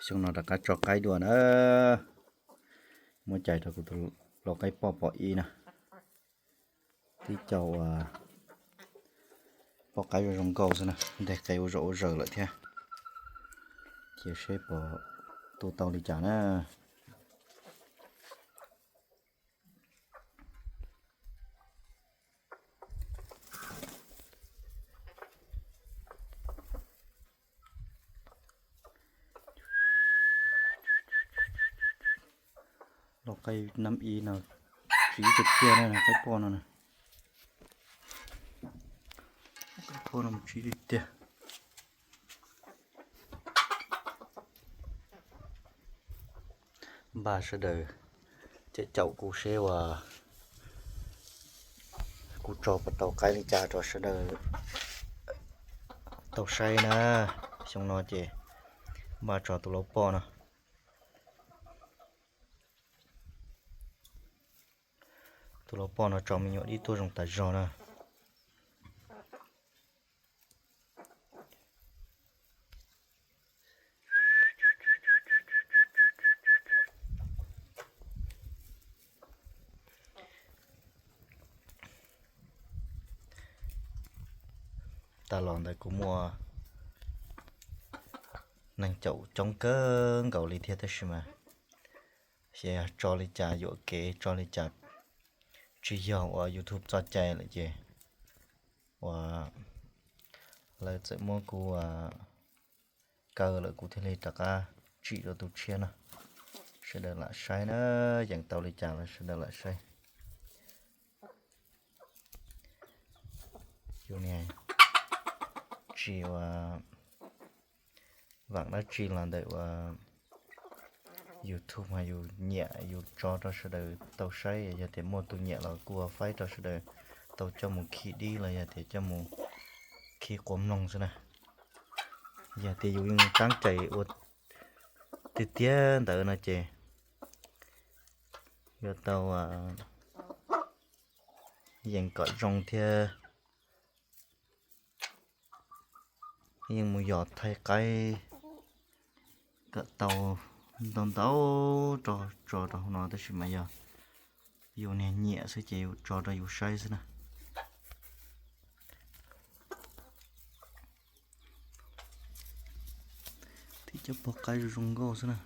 Xyoo no rov qab tso qaib dua na. Muab cais rau kuv tus lau qaib poj pom ib na. Tib co uas poj qaib zoo zoo nkauj xwb na, nteg qe ua zom ua zaws lawm thiab. Cia seb puas tu tau li cas na. Lau qaib nab ib no tsiv tiag tiag na, qaib poj no na. Qaib poj no tsiv tiag tiag. Npaj sawv daws caum caum kuv seb uas kuv tso puas tau qaib li cas rau sawv daws tau saib na. Xyoo no ces npaj tso tus lau poj no. Tus lau poj no tso me nyuam dib tuaj zoo tas zog na. Tas los ntawd kuv muaj neeg caum coob kawg nkaus li thiab tab sis mas xyov tso li cas yuam kev tso li cas tsis yog uas YouTube txoj cai lawm ces uas lawv txawm muab kuv kaw lawm kuv thiaj li rov qab tsim rau tus tshiab no. Sawv daws lam saib na, yeem tau li cas los sawv daws lam saib. Yus niag tsis ua vaam dab tsi los ntawm ua YouTube mas yus nyiam yus tso rau sawv daws tau saib, yog tias muaj tus nyiam los kuj ua faib rau sawv daws tau coj mus khi dib los yog tias coj mus khi quas mloog xwb na. Yog tias yus yeej taab cai ua tiag tiag ntawd no ces yuav tau yeem kom zoo thiab yeej mus yos thaij qaib kom tau ntau ntau rau tso rau hauv no tab sis mas yog yus niag nyiam xwb ces yus tso rau yus saib xwb na. Tib cov pog qaib zoo zoo nkauj xwb na.